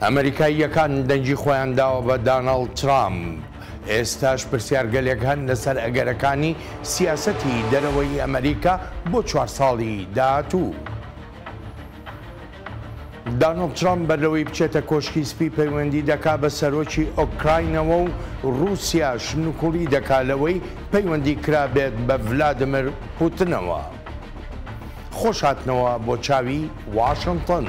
ئەمەریکاییەکان دەنگی خۆیان داوە بە داناڵد ترامپ، ئێستاش پرسیارگەلێک هەن لەسەر ئەگەرەکانی سیاسەتی دەرەوەی ئەمەریکا بۆ چوار ساڵی داهاتوو. دانۆڵد ترامپ بەرلەوەی بچێتە کۆشکی سپی پەیوەندی دەکا بە سەرۆکی ئۆکراینەوە و ڕووسیاش نکوڵی دەکا لەوەی پەیوەندی کرابێت بە ڤلادیمیر پوتنەوە. خۆش هاتنەوە بۆ چاوی واشنتن.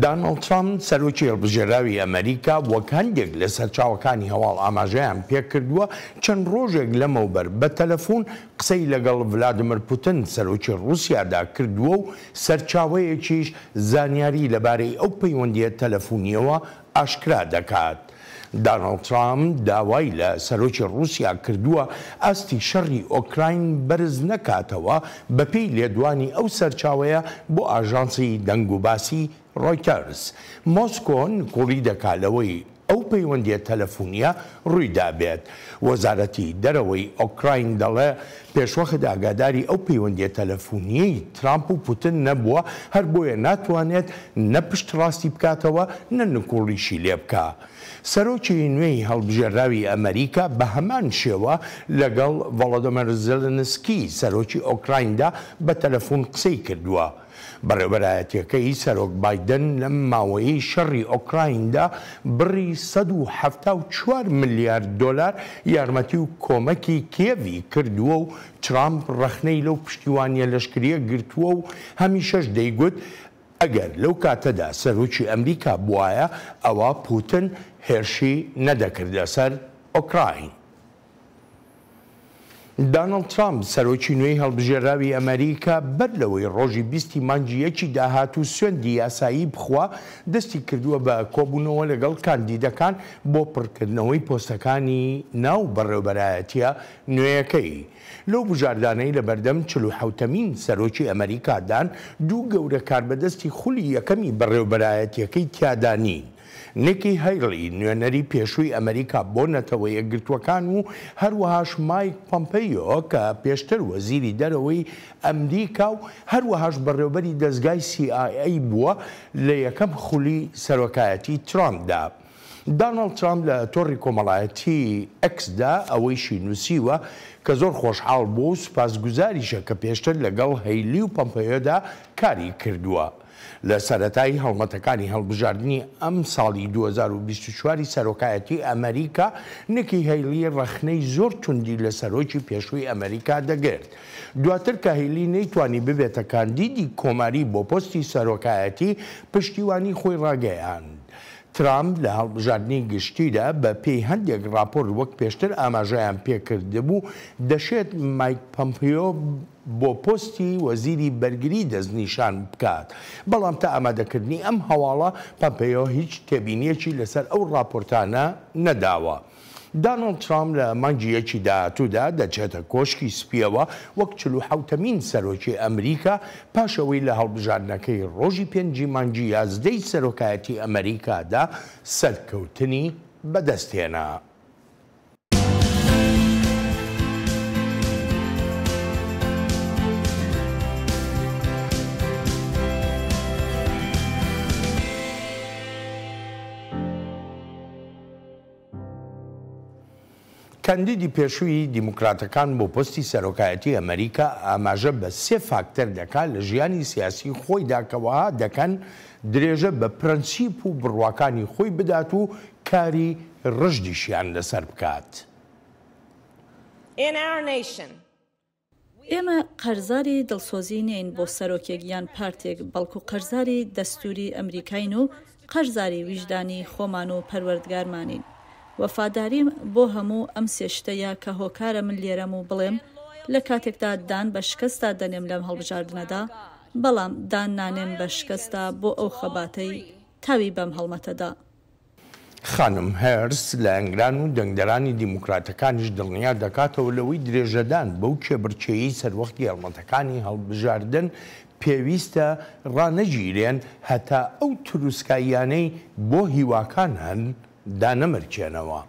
دانۆڵد ترامپ، سەرۆکی هەڵبژێراوی ئەمەریکا، وەک هەندێک لە سەرچاوەکانی هەواڵ ئاماژەیان پێکردووە، چەند ڕۆژێک لەمەوبەر بە تەلەفون قسەی لەگەڵ ڤلادیمیر پوتن، سەرۆکی ڕووسیادا کردووە و سەرچاوەیەکیش زانیاری لەبارەی ئەو پەیوەندییە تەلەفونییەوە ئاشکرا دەکات. دانۆڵد ترامپ داوای لە سەرۆکی ڕووسیا کردووە ئاستی شەڕی ئۆکراین بەرز نەکاتەوە، بەپێی لێدوانی ئەو سەرچاوەیە بۆ ئاژانسی دەنگوباسی ڕۆیتەرز، مۆسکۆ نکوڵی دەکات لەوەی ئەو پەیوەندییە تەلەفونییە ڕوویدابێت. وەزارەتی دەرەوەی ئۆکراین دەڵێ، پێشوەخت ئاگاداری ئەو پەیوەندییە تەلەفونییەی ترامپ و پوتن نەبووە، هەر بۆیە ناتوانێت نە پشتڕاستی بکاتەوە نە نکوڵیشی لێبکا. سەرۆکی نوێی هەڵبژێرراوی ئەمەریکا بە هەمان شێوە لەگەڵ ڤۆڵۆدۆمێر زێلێنسکی سەرۆکی ئۆکرایندا بە تەلەفون قسەی کردووە. بەڕێوەبەرایەتییەکەی سەرۆک بایدن لەم ماوەیەی شەڕی ئۆکرایندا بڕی 174 ملیار دۆلار یارمەتی و کۆمەکی کیێڤی کردووە و ترامپ ڕەخنەی لەو پشتیوانییە لەشکرییە گرتووە و هەمیشەش دەیگوت ئەگەر لەو کاتەدا سەرۆکی ئەمریکا بوایە ئەوا پوتن هێرشی نەدەکردە سەر ئۆکراین. دانڵد ترامپ، سەرۆکی نوێی هەڵبژێراوی ئەمەریکا، بەر لەوەی ڕۆژی بیستی مانگی یەکی داهاتوو سوێندی یاسایی بخوا، دەستی کردووە بە کۆبوونەوە لەگەڵ کاندیدەکان بۆ پڕکردنەوەی پۆستەکانی ناو بەڕێوبەرایەتییە نوێیەکەی. لەو بژاردانەی لەبەردەم چلوحەوتەمین سەرۆکی ئەمەریکادان، دوو گەورە کاربەدەستی خولی یەکەمی بەڕێوبەرایەتییەکەی تیادا نین. نیکی هەیڵی، نوێنەری پێشووی ئەمەریکا بۆ نەتەوە یەکگرتووەکان و هەروەهاش مایک پۆمپێیۆ کە پێشتر وەزیری دەرەوەی ئەمریکا و هەروەهاش بەڕێوبەری دەزگای سی ئای ئەی بووە لە یەکەم خولی سەرۆکایەتی ترامپدا. دانۆڵد ترامپ لە تۆڕی کۆمەڵایەتی ئێکسدا ئەوەیشی نووسیوە کە زۆر خۆشحاڵ بووە و سوپاسگوزاریشە کە پێشتر لەگەڵ هەیلی و پۆمپێیۆدا کاری کردووە. لە سەرەتای هەڵمەتەکانی هەڵبژاردنی ئەمساڵی 2024 ی سەرۆکایەتی ئەمەریکا، نیکی هەیلی ڕەخنەی زۆر توندی لە سەرۆکی پێشووی ئەمەریکا دەگرت. دواتر کە هەیلی نەیتوانی ببێتە کاندیدی کۆماری بۆ پۆستی سەرۆکایەتی، پشتیوانی خۆی ڕاگەیاند. ترامپ لە هەڵبژاردنی گشتیدا بە پێی هەندێک ڕاپۆرت وەک پێشتر ئاماژەیان پێکردبوو، دەشێت مایک پەمپیۆ بۆ پۆستی وەزیری بەرگری دەستنیشان بکات، بەڵام تا ئامادەکردنی ئەم هەواڵە پەمپێیۆ هیچ تێبینییەکی لەسەر ئەو ڕاپۆرتانە نەداوە. دانۆڵد ترامپ لە مانگی یەکی داهاتوودا دەچێتە کۆشکی سپییەوە وەک چلوحەوتەمین سەرۆکی ئەمریکا پاش ئەوەی لە هەڵبژاردنەکەی ڕۆژی پێنجی مانگی یازدەی سەرۆکایەتی ئەمریکادا سەرکەوتنی بەدەستهێنا. کاندیدی پێشووی دیموکراتەکان بۆ پۆستی سەرۆکایەتی ئەمەریکا ئاماژە بە سێ فاکتەر دەکات لە ژیانی سیاسی خۆیدا کە وەها دەکەن درێژە بە پرەنسیپ و بڕواکانی خۆی بدات و کاری ڕژدیشیان لەسەر بکات. In our nation. ئێمە قەرزاری دڵسۆزی نین بۆ سەرۆکێک یان پارتێک، بەڵکو قەرزاری دەستوری ئەمریکاین و قەرزاری ویژدانی خۆمان و پەروەردگارمانین. وەفاداریم بۆ هەموو ئەم سێ شتەیە کە هۆکارە من لێرەم و بڵێم لە کاتێکدا دان بە شکستدا دەنێم لەم هەڵبژاردنەدا، بەڵام دان نانێم بە شکەستدا بۆ ئەو خەباتەی تاوی بەم هەڵمەتە دا. خانم هێرس لایەنگران و دەنگدەرانی دیموکراتەکانیش دڵنیا دەکاتەوە لەوەی درێژەدان بەو کێبڕکێیەی سەروەختی هەڵمەتەکانی هەڵبژاردن پێویستە ڕانەگیرێن هەتا ئەو تروسکاییانەی بۆ هیواکان هەن دانەمرکێنەوە.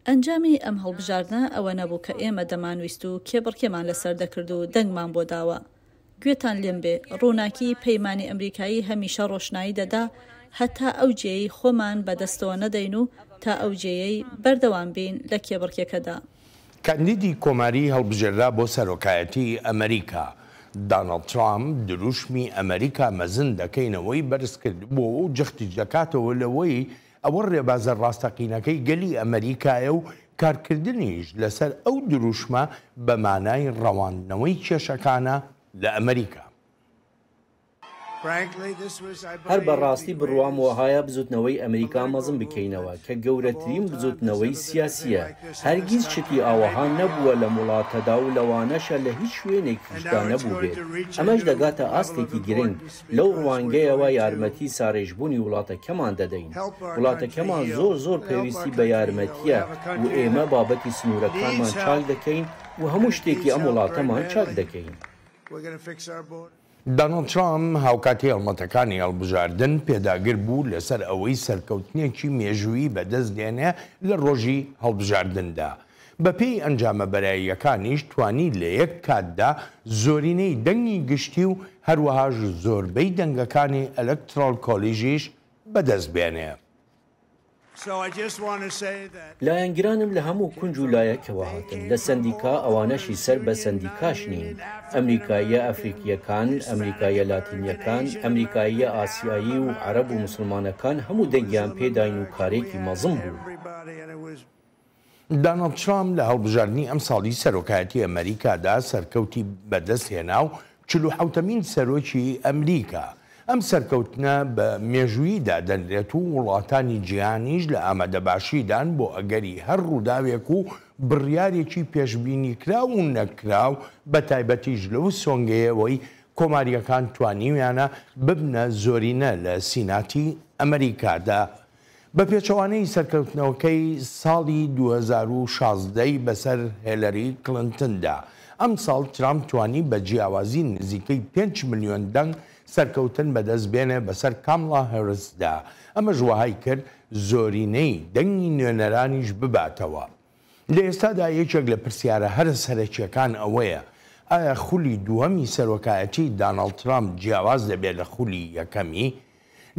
ئەنجامی ئەم هەڵبژاردنە ئەوە نەبوو کە ئێمە دەمانویست و کێبڕکێمان لەسەر دەکرد و دەنگمان بۆ داوە. گوێتان لێم بێ، ڕووناکی پەیمانی ئەمریکایی هەمیشە ڕۆشنایی دەدا هەتا ئەو جێیەی خۆمان بە دەستەوە نەدەین و تا ئەو جێیەی بەردەوام بین لە کێبڕکێکەدا. کاندیدی کۆماری هەڵبژێررا بۆ سەرۆکایەتی ئەمریکا، دانڵد ترامپ دروشمی ئەمریکا مەزن دەکەینەوەی بەرزکردبووەوە و جەختیش دەکاتەوە لەوەی ئەوە ڕێبازە ڕاستەقینەکەی گەلی ئەمریکایە و کارکردنیش لەسەر ئەو دروشمە بە مانای ڕەواندنەوەی کێشەکانە لە ئەمریکا. هەر بە ڕاستی بڕوام وەهایە بزوتنەوەی ئەمریکا مەزن بکەینەوە کە گەورەترین بزوتنەوەی سیاسیە، هەرگیز شتی ئاوەها نەبووە لەم وڵاتەدا و لەوانەشە لە هیچ شوێنێکیشدا نەبووبێت، ئەمەش دەگاتە ئاستێکی گرنگ، لەو ڕوانگەیەوە یارمەتی سارێژبوونی وڵاتەکەمان دەدەین، وڵاتەکەمان زۆر زۆر پێویستی بە یارمەتیە و ئێمە بابەتی سنوورەکانمان چاک دەکەین و هەموو شتێکی ئەم وڵاتەمان چاک دەکەین. دانۆڵد ترامپ هاوکاتی هەڵمەتەکانی هەڵبژاردن پێداگر بوو لەسەر ئەوەی سەرکەوتنێکی مێژوویی بەدەست دێنێ لە ڕۆژی هەڵبژاردندا. بەپێی ئەنجامە بەراییەکانیش توانی لە یەک کاتدا زۆرینەی دەنگی گشتی و هەروەهاش زۆربەی دەنگەکانی ئەلەکترال کۆلیژیش بەدەست بێنێ. لایەنگرانم لە هەموو کونج و لایەکەوە هاتن، لە سەندیکا، ئەوانەشی سەر بە سەندیکاش نین، ئەمریکاییە ئەفریقییەکان، ئەمریکاییە لاتینییەکان، ئەمریکاییە ئاسیایی و عەرەب و موسڵمانەکان هەموو دەنگیان پێداین و کارێکی مەزن بوو. دانڵد ترامپ لە هەڵبژاردنی ئەمساڵی سەرۆکایەتی ئەمەریکادا سەرکەوتی بەدەستهێنا و چلوحەوتەمین سەرۆکی ئەمریکا. ئەم سەرکەوتنە بە مێژوویی دادەنرێت و وڵاتانی جیهانیش لە ئامادەباشیدان بۆ ئەگەری هەر ڕووداوێک و بڕیارێکی پێشبینیکراو و نەکراو بەتایبەتیش لەو سۆنگەیەوەی کۆمارییەکان توانیویانە ببنە زۆرینە لە سیناتی ئەمریکادا. بە پێچەوانەی سەرکەوتنەوەکەی ساڵی 2016 ی بەسەر هێلەری کڵنتندا، ئەمساڵ ترامپ توانی بە جیاوازی نزیکەی پێنج ملیۆن دەنگ سەرکەوتن بەدەست بێنێ بەسەر کامڵا هێرسدا، ئەمەش وەهای کرد زۆرینەی دەنگی نوێنەرانیش بباتەوە. لە ئێستادا یەکێک لە پرسیارە هەرە سەرەکییەکان ئەوەیە، ئایا خولی دووەمی سەرۆکایەتی داناڵد ترامپ جیاواز دەبێت لە خولی یەکەمی؟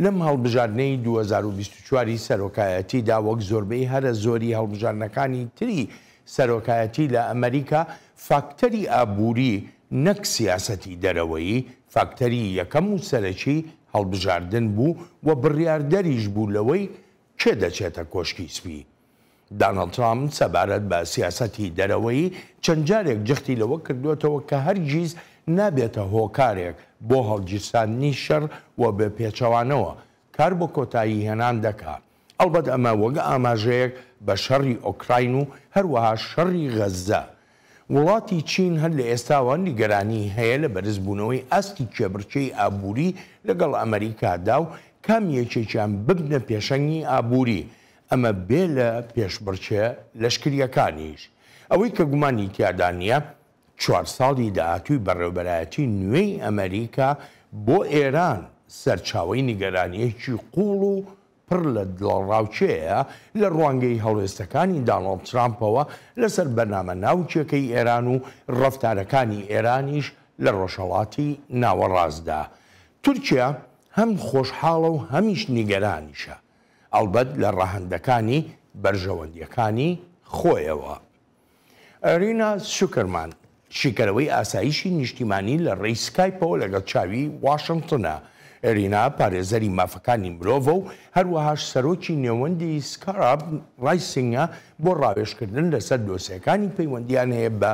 لەم هەڵبژاردنەی 2024 ی سەرۆکایەتیدا وەک زۆربەی هەرە زۆری هەڵبژاردنەکانی تری سەرۆکایەتی لە ئەمەریکا، فاکتەری ئابووری نەک سیاسەتی دەرەوەیی فاکتەری یەکەم و سەرەکی هەڵبژاردن بوو و بڕیاردەریش بوو لەوەی کێ دەچێتە کۆشکی سپی. دانڵد ترامپ سەبارەت بە سیاسەتی دەرەوەیی چەند جارێک جەختی لەوە کردووەتەوە کە هەرگیز نابێتە هۆکارێک بۆ هەڵگیرساندنی شەڕ و بە پێچەوانەوە کار بۆ کۆتایی هێنان دەکا. ئەڵبەت ئەمە وەک ئاماژەیەک بە شەڕی ئۆکراین و هەروەها شەڕی غەززە. وڵاتی چین هەر لە ئێستاوە نیگەرانی هەیە لە بەرزبوونەوەی ئاستی کێبڕکێی ئابووری لەگەڵ ئەمەریکادا و کام یەکێکیان ببنە پێشەنگی ئابووری، ئەمە بێ لە پێشبڕکێ لەشکرییەکانیش. ئەوەی کە گومانی تیادا نییە، چوار ساڵی داهاتووی بەڕێوەبەرایەتی نوێی ئەمەریکا بۆ ئێران سەرچاوەی نیگەرانییەکی قووڵ و پڕ لە دڵەڕاوکێیە لە ڕوانگەی هەڵوێستەکانی دانۆڵد ترامپەوە لەسەر بەرنامە ناوکییەکەی ئێران و ڕەفتارەکانی ئێرانیش لە ڕۆژهەڵاتی ناوەڕاستدا. تورکیا هەم خۆشحاڵە و هەمیش نیگەرانیشە. ئەڵبەت لە ڕەهەندەکانی بەرژەوەندییەکانی خۆیەوە. ئێرینا سوکەرمان، شیکەرەوەی ئاسایشی نیشتیمانی لە ڕێی سکایپەوە لەگەڵ چاوی واشنتنە. ئێرینا پارێزەری مافەکانی مرۆڤە و هەروەهاش سەرۆکی نێوەندی سکاراب ڕایسینگە بۆ ڕاوێژکردن لەسەر دۆسێکانی پەیوەندییان هەیە بە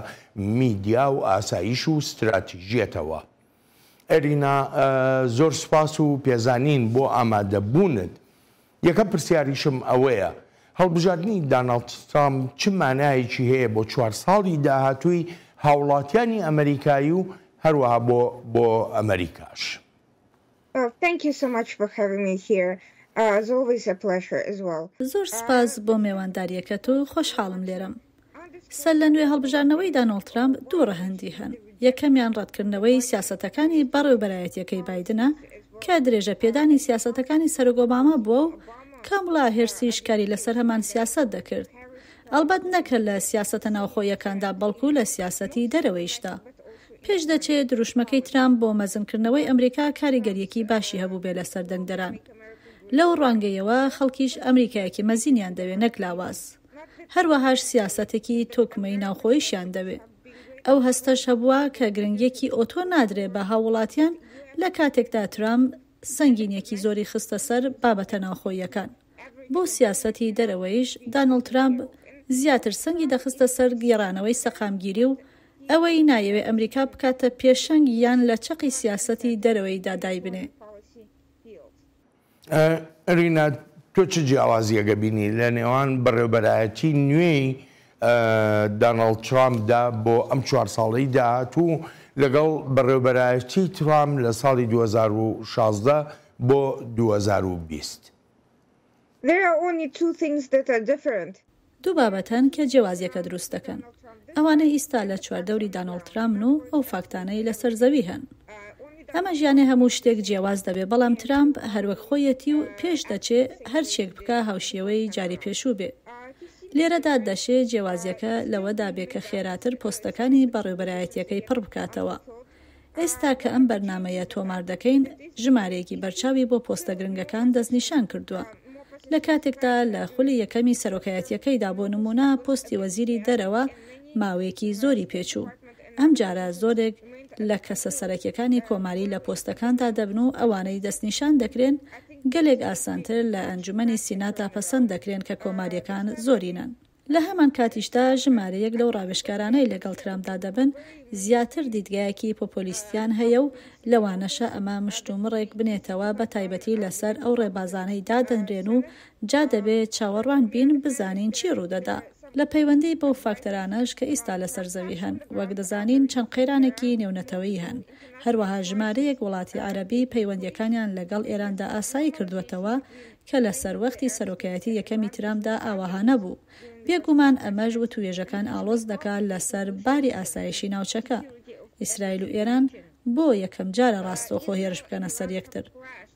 میدیا و ئاسایش و ستراتیژیەتەوە. ئێرینا زۆر سوپاس و پێزانین بۆ ئامادەبوونت. یەکەم پرسیاریشم ئەوەیە، هەڵبژاردنی داناڵد ترامپ چ مانایەکی هەیە بۆ چوار ساڵی داهاتووی هاوڵاتیانی ئەمەریکایی و هەروەها بۆ بۆ ئەمەریکاش. زۆر سپاس بۆ مێواندارییەکەت و خۆشحاڵم لێرەم. سەرلەنوێ هەڵبژاردنەوەی دانۆڵد ترامپ دوو ڕەهەندی هەن، یەکەمیان ڕەتکردنەوەی سیاسەتەکانی بەڕێوبەرایەتییەکەی بایدنە کە درێژەپێدانی سیاسەتەکانی سەرۆک ئۆباما بووە و کامڵا هێرسیش کاری لەسەر هەمان سیاسەت دەکرد، ئەڵبەت نەک هەر لە سیاسەتە ناوخۆییەکاندا بەڵکو لە سیاسەتی دەرەوەیشدا. پێشدەچێ دروشمەکەی ترامپ بۆ مەزنکردنەوەی ئەمریکا کاریگەرییەکی باشی هەبووبێ لەسەر دەنگدەران. لەو ڕوانگەیەوە خەڵکیش ئەمریکایەکی مەزینیان دەوێ نەک لاواز. هەروەهاش سیاسەتێکی تۆکمەی ناوخۆیشیان دەوێ. ئەو هەستەش هەبووە کە گرنگییەکی ئۆتۆ نادرێ بە هاووڵاتیان لە کاتێکدا ترامپ سەنگینییەکی زۆری خستە سەر بابەتە ناوخۆییەکان. بۆ سیاسەتی دەرەوەیش دانڵد ترامپ زیاتر سەنگی دەخستە سەر گێڕانەوەی سەقامگیری و ئەوەی نایەوێ ئەمریکا بکاتە پێشەنگ یان لە چەقی سیاسەتی دەرەوەیدا دایبنێ. رینا، تۆ چ جیاوازییەک ئەبینی لە نێوان بەڕێوبەرایەتی نوێی داناڵد ترامپدا بۆ ئەم چوار ساڵەی داهاتوو لەگەڵ بەڕێوبەرایەتی ترامپ لە ساڵی 2016 بۆ 2020؟ There are only two things that are different. دوو بابەت هەن کە جیاوازیەکە دروست دەکەن، ئەوانەی ئیستا لە چواردەوری دانۆڵد ترامپن و ئەو فاکتانەی لەسەر زەوی هەن. ئەمەش یانێ هەموو شتێک جیاواز دەبێ، بەڵام ترامپ هەر وەک خۆیەتی و پێش دەچێ هەرچیەک بکا هاوشێوەی جاری پێشوو بێ. لێرەدا دەشێ جیاوازیەکە لەوەدا بێ کە خێراتر پۆستەکانی بەڕێوبەرایەتیەکەی پڕ بکاتەوە. ئێستا کە ئەم بەرنامەیە تۆمار دەکەین، ژمارەیەکی بەرچاوی بۆ پۆستە گرنگەکان دەستنیشان کردووە. لە کاتێکدا لە خولی یەکەمی سەرۆکایەتییەکەیدا بۆ نموونە پۆستی وەزیری دەرەوە ماوەیەکی زۆری پێچوو. ئەمجارە زۆرێک لە کەسە سەرەکیەکانی کۆماری لە پۆستەکاندا دەبن و ئەوانەی دەستنیشان دەکرێن گەلێک ئاسانتر لە ئەنجومەنی سیناتدا پەسەند دەکرێن کە کۆمارییەکان زۆرینەن. لە هەمان کاتیشدا ژمارەیەک لەو ڕاوێژکارانەی لەگەڵ ترامپدا دەبن زیاتر دیدگایەکی پۆپۆلیستیان هەیە و لەوانەشە ئەمە مشتومڕێک بنێتەوە بە تایبەتی لەسەر ئەو ڕێبازانەی دادەنرێن و جا دەبێ چاوەڕوان بین بزانین چی ڕوودەدا. لە پەیوەندی بەو فاکتەرانەش کە ئیستا لەسەر زەوی هەن، وەک دەزانین چەند قەیرانێکی نێونەتەوەیی هەن، هەروەها ژمارەیەک وڵاتی عەرەبی پەیوەندییەکانیان لەگەڵ ئێراندا ئاسایی کردووەتەوە کە لە سەروەختی سەرۆکایەتی یەکەمی ترامپدا ئاوەها نەبوو. بێگومان ئەمەش وتووێژەکان ئاڵۆز دەکا لە سەر باری ئاسایشی ناوچەکە. ئیسرائیل و ئێران بۆ یەکەم جارە ڕاستەوخۆ هێرش بکەنە سەر یەکتر.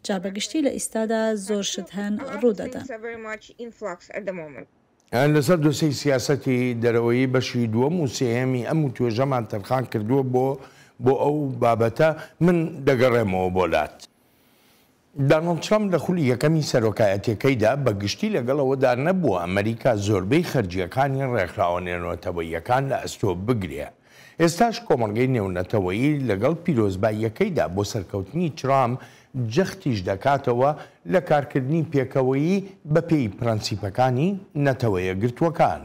جا بە گشتی لە ئیستادا زۆر شت هەن ڕوو دەدەن. لەسەر دۆسێی سیاسەتی دەرەوەیی بەشی دووەم و سێیەمی ئەم وتوێژەمان تەرخان کردووە بۆ بۆ ئەو بابەتە، من دەگەڕێمەوە بۆ لات. دانۆڵد ترەمپ لە خولی یەکەمی سەرۆکایەتیەکەیدا بە گشتی لەگەڵ ئەوەدا نەبووە ئەمەریکا زۆربەی خەرجییەکانی ڕێکخراوە نێونەتەوەییەکان لە ئەستۆ بگرێ. ئێستاش کۆمەڵگەی نێونەتەوەیی لەگەڵ پیرۆزباییەکەیدا بۆ سەرکەوتنی ترامپ جەختیش دەکاتەوە لە کارکردنی پێکەوەیی بەپێی پرەنسیپەکانی نەتەوەیەکگرتووەکان.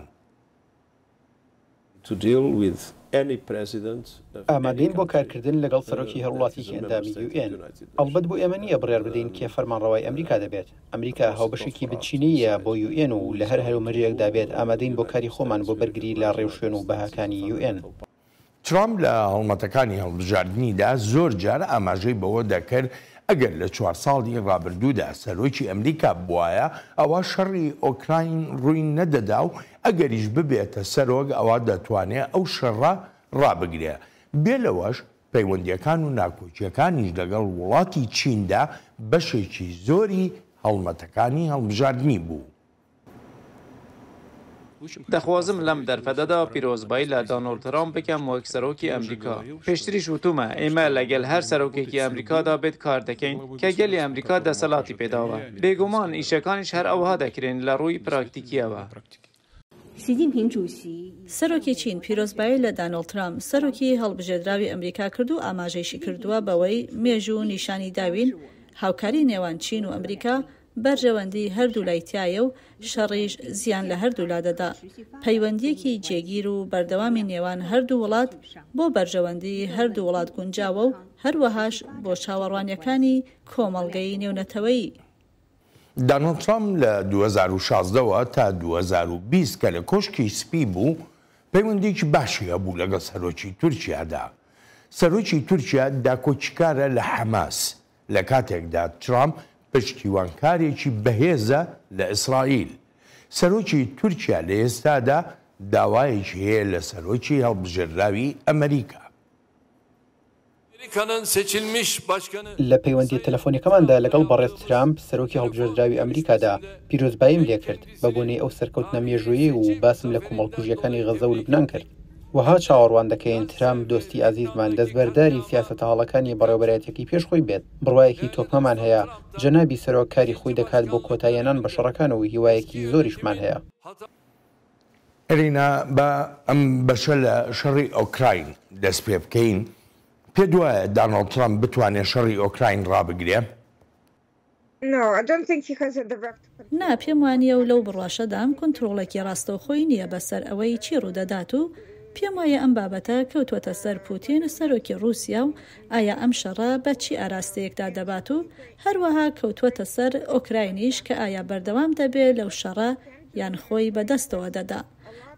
ئامادەین بۆ کارکردن لەگەڵ سەرۆکی هەر وڵاتێکی ئەندامی یو ئێن. ئەڵبەت بۆ ئێمە نییە بڕیار بدەین کێ فەرمانڕەوای ئەمریکا دەبێت. ئەمریکا هاوبەشێکی بنچینەییە بۆ یو ئێن و لە هەر هەلومەرجێکدا بێت ئامادەین بۆ کاری خۆمان بۆ بەرگری لە ڕێوشوێن و بەهاکانی یو ئێن. ترامپ لە هەڵمەتەکانی هەڵبژاردنیدا زۆر جار ئاماژەی بەوە دەکرد ئەگەر لە چوار ساڵی ڕابردوودا سەرۆکی ئەمریکا بوایە ئەوا شەڕی ئۆکراین ڕووی نەدەدا و ئەگەریش ببێتە سەرۆک ئەوا دەتوانێ ئەو شەڕە ڕابگرێ. بێ لەوەش پەیوەندییەکان و ناکۆکییەکانیش لەگەڵ وڵاتی چیندا بەشێکی زۆری هەڵمەتەکانی هەڵبژاردنی بوو. دەخوازم لەم دەرفەتەدا پیرۆزبایی لە دانۆڵد ترامپ بکەم وەک سەرۆکی ئەمریکا. پێشتریش وتومە، ئێمە لەگەل هەر سەرۆکێکی ئەمریکادا بێت کار دەکەین کە گەلی ئەمریکا دەسەلاتی پێداوە. بێگومان ئیشەکانیش هەر ئەوها دەکرێن لە ڕووی پراکتیکییەوە. سەرۆکی چین پیرۆزبایی لە دانۆڵد ترامپ، سەرۆکی هەڵبژێردراوی ئەمریکا کرد و ئاماژەیشی کردووە بەوەی مێژوو نیشانی داوین هاوکاری نێوان چین و ئەمریکا بەرژەوەندی هەردوولای تیایە و شەڕیش زیان لە هەردوولا دەدا، پەیوەندییەکی جێگیر و بەردەوامی نێوان هەردوو وڵات بۆ بەرژەوەندی هەردوو وڵات گونجاوە و هەروەهاش بۆ چاوەڕوانییەکانی کۆمەڵگەی نێونەتەوەیی. دانۆڵد ترامپ لە 2016 وە تا 2020 کە لە کۆشکی سپی بوو، پەیوەندییەکی باشی هەبوو لەگەڵ سەرۆکی تورکیادا. سەرۆکی تورکیا داکۆکیکارە لە حەماس، لە کاتێکدا ترامپ پشتیوانکارێکی بەهێزە لە ئیسرائیل. سەرۆکی تورکیا لە ئێستادا داوایەکی هەیە لە سەرۆکی هەڵبژێرراوی ئەمەریکا. لە پەیوەندییە تەلەفۆنیەکەماندا لەگەڵ بەڕێز ترامپ، سەرۆکی هەڵبژێردراوی ئەمریکادا، پیرۆزباییم لێکرد بە بۆنەی ئەو سەرکەوتنە مێژوویەی و باسم لە کۆمەڵکوژییەکانی غەززە و لوبنان کرد. وەها چاوەڕوان دەکەین ترامپ، دۆستی ئازیزمان، دەستبەرداری سیاسەتە هەڵەکانی بەڕێوەبەرایەتیەکەی پێش خۆی بێت. بڕوایەکی تۆکمەمان هەیە جەنابی سەرۆک کاری خۆی دەکات بۆ کۆتاییهێنان بە شەڕەکان و هیوایەکی زۆریشمان هەیە. ئێرینا، با ئەم بەشە لە شەڕی ئۆکراین دەست پێ بکەین. پێت وایە دانۆڵد ترەمپ بتوانێ شەڕی ئۆکراین ڕابگرێ؟ نا، پێم وانییە و لەو بڕواشەدام کونترۆڵێکی ڕاستەوخۆی نییە بەسەر ئەوەی چی ڕوودەدات و پێم وایە ئەم بابەتە کەوتووەتە سەر پوتین سەرۆکی ڕووسیا و ئایا ئەم شەڕە بە چی ئاراستەیەکدا دەبات و هەروەها کەوتووەتە سەر ئۆکراینیش کە ئایا بەردەوام دەبێ لەو شەڕە یان خۆی بە دەستەوە دەدا.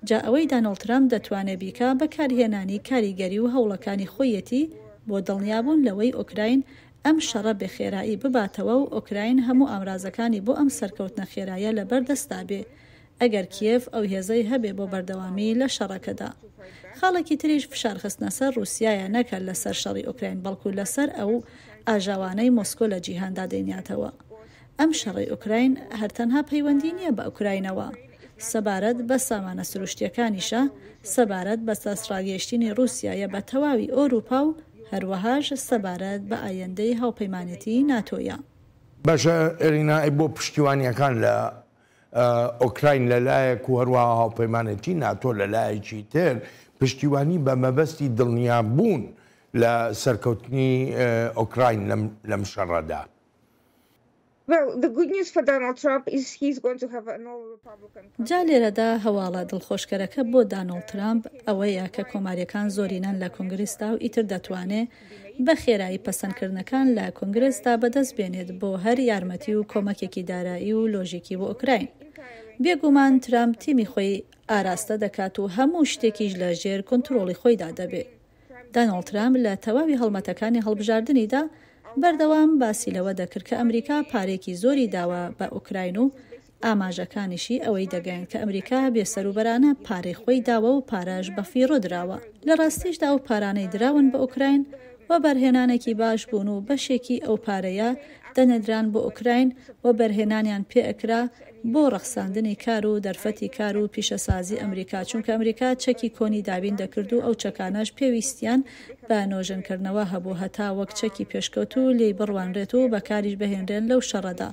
جا ئەوەی دانۆڵد ترامپ دەتوانێ بیکا بەکارهێنانی کاریگەری و هەوڵەکانی خۆیەتی بۆ دڵنیابوون لەوەی ئۆکراین ئەم شەڕە بە خێرایی بباتەوە و ئۆکراین هەموو ئامرازەکانی بۆ ئەم سەرکەوتنە خێرایە لەبەر دەستدا بێ ئەگەر کیێڤ ئەو هێزەی هەبێ بۆ بەردەوامی لە شەڕەکەدا. خاڵێکی تریش فشارخستنە سەر ڕووسیایە نەک هەر لەسەر شەڕی ئۆکراین بەڵکو لەسەر ئەو ئاژاوانەی مۆسکۆ لە جیهاندا دەیناتەوە. ئەم شەڕەی ئۆکراین هەر تەنها پەیوەندی نییە بە ئۆکراینەوە، سەبارەت بە سامانە سروشتییەکانیشە، سەبارەت بە دەستڕاگەیشتنی ڕووسیایە بە تەواوی ئۆرووپا و هەروەهاش سەبارەت بە ئایندەی هاوپەیمانێتی ناتۆیە. باشە ئێرینا ئەی بۆ پشتیوانییەکان لە ئۆکراین لە لایەک و هەروەها هاوپەیمانێتی ناتۆ لە لایەکی تر پشتیوانی بە مەبەستی دڵنیابوون لە سەرکەوتنی ئۆکراین لەم شەڕەدا؟ جا لێرەدا هەواڵە دڵخۆشکەرەکە بۆ دانۆڵد ترامپ ئەوەیە کە کۆماریەکان زۆرینەن لە کۆنگرسدا و ئیتر دەتوانێ بە خێرایی پەسەندکردنەکان لە کۆنگرسدا بەدەست بێنێت بۆ هەر یارمەتی و کۆمەکێکی دارایی و لۆژیکی بۆ ئۆکراین. بێگومان ترامپ تیمی خۆی ئاراستە دەکات و هەموو شتێکیش لە ژێر کونترۆڵی خۆیدا دەبێ. دانۆڵد ترامپ لە تەواوی هەڵمەتەکانی هەڵبژاردنیدا بەردەوام باسی لەوە دەکرد کە ئەمریکا پارەیەکی زۆری داوە بە ئۆکراین و ئاماژەکانیشی ئەوەی دەگەیاند کە ئەمریکا بێسەروبەرانە پارەی خۆی داوە و پارەش بەفیڕۆ دراوە. لە ڕاستیشدا ئەو پارانەی دراون بە ئۆکراین وەبەرهێنانێکی باش بوون و بەشێکی ئەو پارەیە دەنێدران بۆ ئۆکراین وەبەرهێنانیان پێ ئەکرا بۆ ڕەخساندنی کار و دەرفەتی کار و پیشەسازی ئەمریکا، چونکە ئەمریکا چەکی کۆنی دابین دەکرد و ئەو چەکانەش پێویستیان بە نۆژەنکردنەوە هەبوو هەتا وەک چەکی پێشکەوتوو لێی بڕوانرێت و بەکاریش بهێنرێن لەو شەڕەدا.